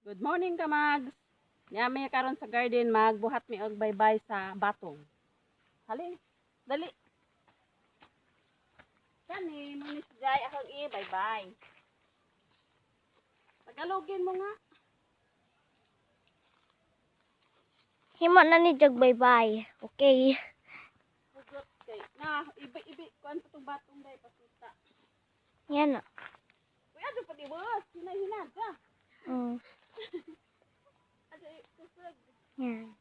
Good morning, kamags. Niami karon sa garden, magbuhat mi og baybay sa batong. Halin, dali. Kani mo ni Jai akong i-baybay. Tagalogin mo nga. Himo na ni Jag bye-bye. Okay. Hugot kay na ibi ibi kuan pa tong batong day pasita. Yan o. Uy, adto pa di boss. Hinay hinay ka. Adto kusog. Yan.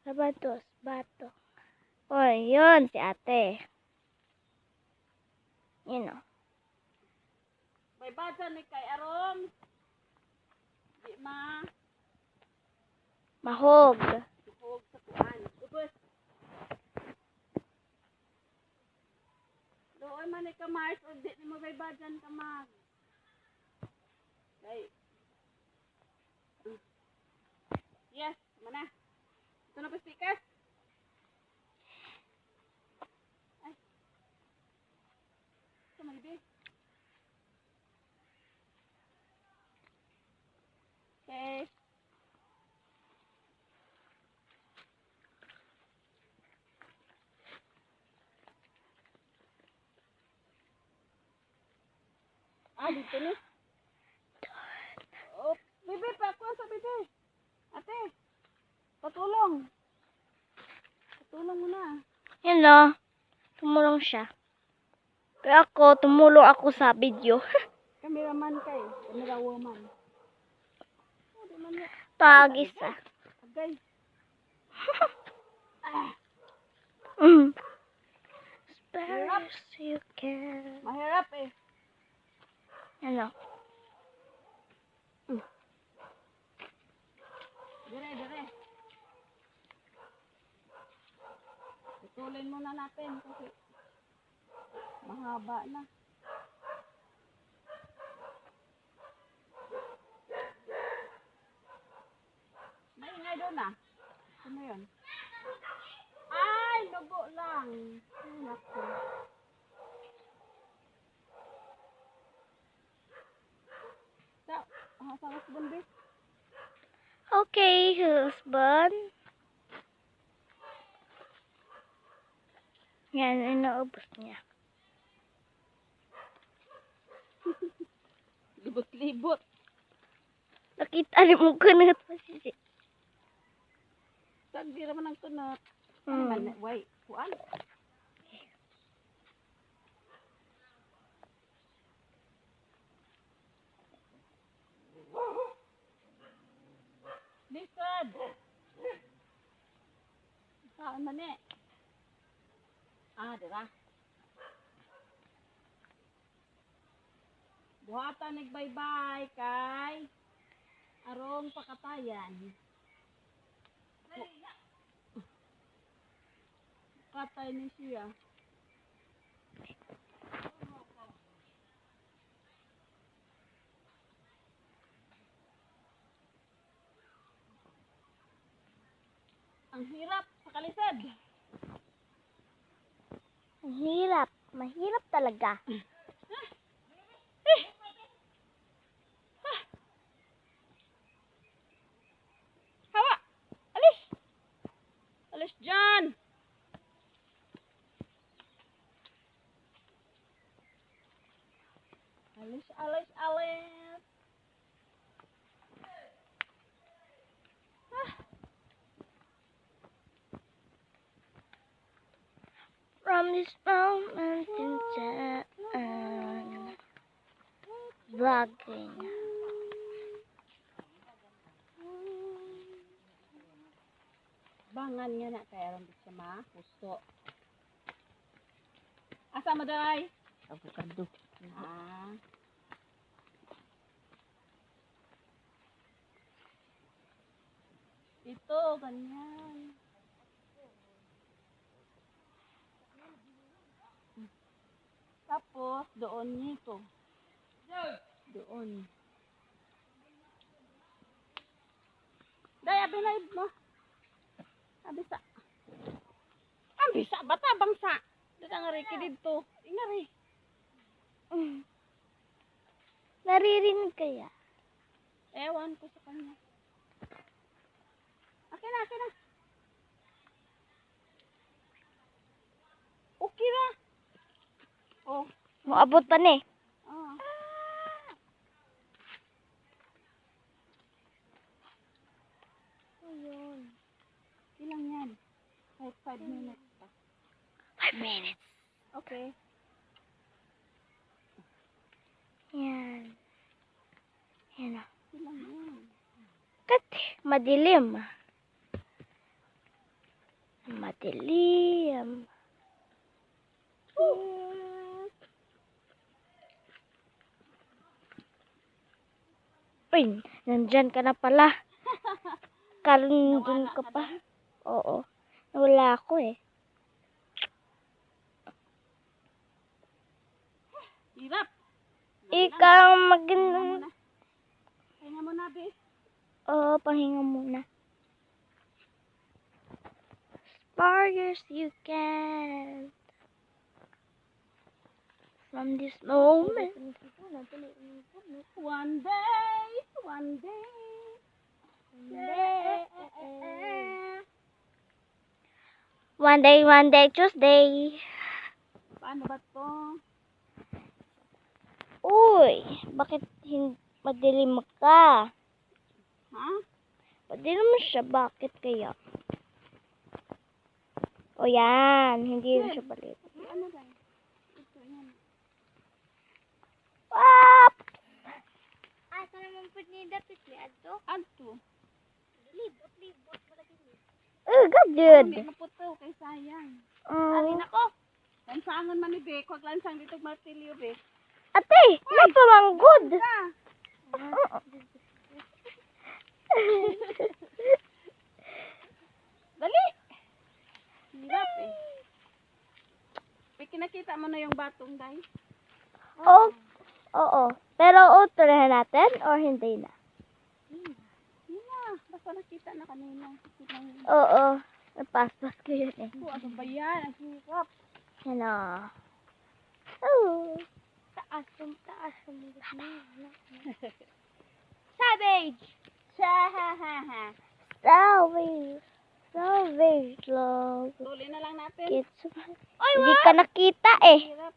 Sabatos, bato. Oy, yun si ate. Yan o. Baybay ni kay aron. Di ma Mahog. Mahog sa kuan. Ubos. Doon man ni ka Mars o di ni mo baybadan ka mag. Kay. Yes, mana. Ito na pastikas. Ay. Ito man ibi. Okay. Ah, dito ni. Oh, bebe, pa ako sa bebe. Ate, patulong. Patulong mo na. Yan o. Tumulong siya. Pero ako, tumulong ako sa video. Cameraman kay, camera woman. Oh, di man na. Pag isa. Agay. Spare you can. Mahirap eh. Ano? Dire, dire. Putulin muna natin kasi mahaba na. Maingay doon ah. Ano yun? Ay, lugo lang. Ay, naku. Sa husband, be? Okay, husband. Yan, inaubos niya. Libot-libot. Nakita ni mo kunot pa si Saan di naman ang kunot? Ano man, way, kuan. Lisod. Saan man eh? Ah, dira. Buhatan nagbaybay kay arong pakatayan. Katay ni siya. Ang hirap sa kalisod. Ang hirap. Mahirap talaga. Hawa! Alis! Alis dyan! Alis, alis, alis! From this moment in time, vlogging. Bangan nga na kaya ron di siya mahusto. Asa mo day? Avocado. Ah. Ito, ganyan. Tapos, doon nito. Doon. Day, abi na mo. Abi sa. Abi sa, bata bangsa. Dito nga rin dito. Ingari. Naririnig kaya? Ewan ko sa kanya. Akin na, akin na. Okay ra. Oh. Moabot pa ni. Oh. Ayun. Ilang yan? Kahit 5 minutes pa. 5 minutes. Okay. Yan. Yan o. Ilang yan? Kat, madilim. Madilim. Yes. Uy, nandyan ka na pala. Karon dun Nawala ka ka pa. doon? Oo. Nawala ako eh. Hirap. Dali lang. Ikaw Pahinga magin. muna. Pahinga muna, be. Oo, pahinga muna. Far as you can. From this moment. One day, one day. Yeah. One day, Tuesday. Paano ba to? Uy, bakit madilim ka? Ha? Madilim siya, bakit kaya? O yan, hindi na siya balik. Ano ba? Ito, yan. Up! Asa naman po ni dapat ni Adto? Adto. Libot, libot. Oh, good. Hindi maputo kay sayang. Oh. Ako. Lansangan man ni Be. Huwag lansang dito martilyo, Be. Ate, napamanggod. Ka. Dali. Hirap eh. Be, kinakita mo na yung batong, day? Oh, oo. Pero uturahan natin or hindi na? Hindi na. Basta nakita na kanina. Kita yun. Oo. Napaspas ko yun eh. Oh, ano ba yan? Ang hirap. Yan o. Oh. Taas, taas. Savage! Siya. Savage. Savage love. Tuloy na lang natin. Gets Hindi ka nakita eh. Hirap.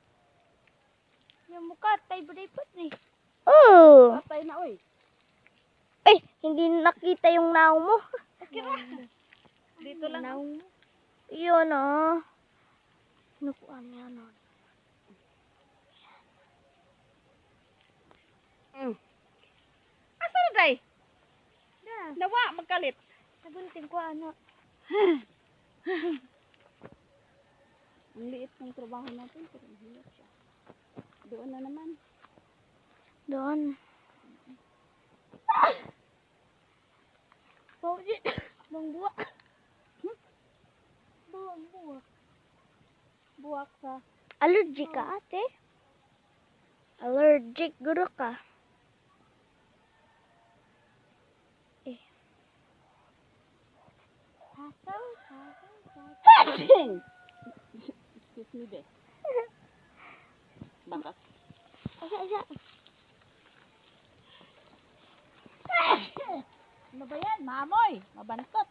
Yung mukha, tayo ba eh. Oh. Patay na, oy. Eh, hindi nakita yung naong mo. Okay ra. Dito lang. Naong. Yun oh. Nakuha niya nun. Asa na, day? Da, Nawa, magkalit. nabunting ko ano. Ang liit ng trabaho natin, pero ang hirap siya. Doon na naman. Doon. Bang buwak. Bang buwak. Buwak sa. Allergic ka, ate? Allergic guro ka. Eh. Hasaw, hasaw, hasaw. Excuse me, be. Baka. Asa, asa. Ano ba yan? Maamoy. Mabantot.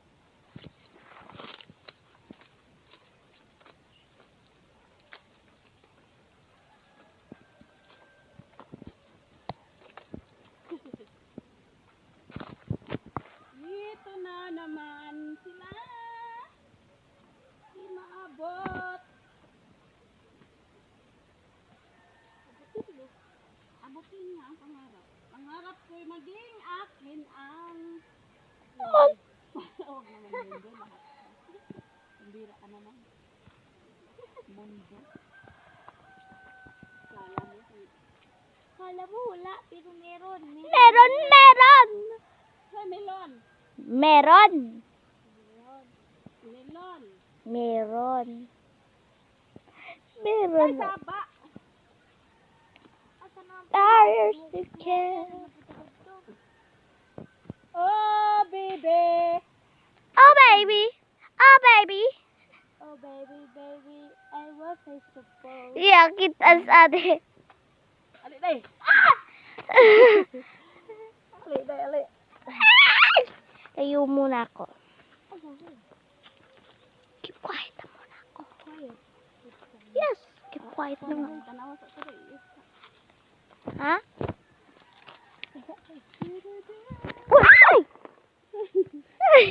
Ito na naman sila. Di maabot. Abutin mo. Abutin niya ang pangarap. Pangarap ko'y maging akin ang. Huwag naman mundo lahat. Pambira ka naman. Mundo. Kala mo kung. Kala mo wala, pero meron. Meron. Meron, meron! Hey, melon! Meron! Melon! Meron. Ay, Meron. saba! Asa na ang Fires to kill. Oh, baby! Oh, baby! Oh, baby! Oh baby, baby, I want a suppose. Yeah, kita sa ate. Ali, day! Ali, day, ali! Tayo muna ako. Keep quiet na muna ako. Quiet. Yes, keep quiet na nga. Tanawa sa tuloy. Ha? Uy! Ay!